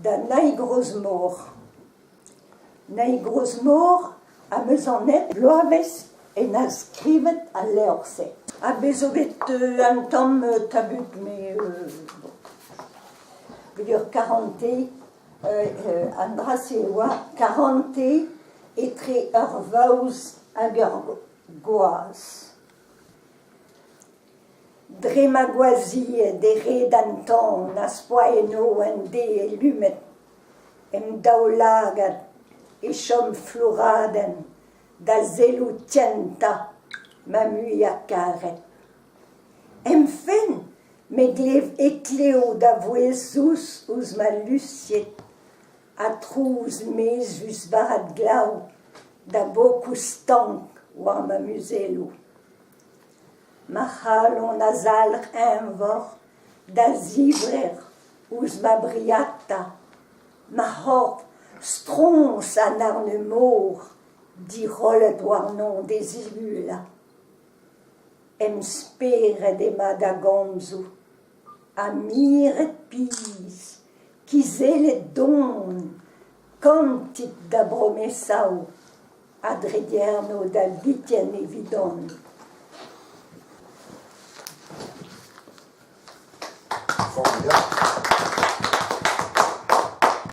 Da Naig Rozmor. Naig Rozmor am eus anvet bloavezh en deus skrivet al levr-se. Ha bez zo bet un tamm tabut met bon. Peogwir karantez, an dra-se e oa karantez etre ur vaouez hag ur gwaz. Dre ma gwazhied e red an tan az poa eno un deiz elumet, em daoulagad e chom flouradenn da selloù kentañ ma muiañ-karet. Em fenn me glev heklev da vouezh dous ouzh ma luziet ha trouz mezhus barrad-glav da bokoù stank war ma muzelloù. Ma c'halon a zalc'h eñvor da zivrec'h ouzh ma briata, ma c'horf stroñs an arne-mor dirollet warnañ d'e zivulañ. Em spered emañ da gomzoù ha miret pizh, kizellet don, kantik da bromesaoù a dregerno da viken evidon.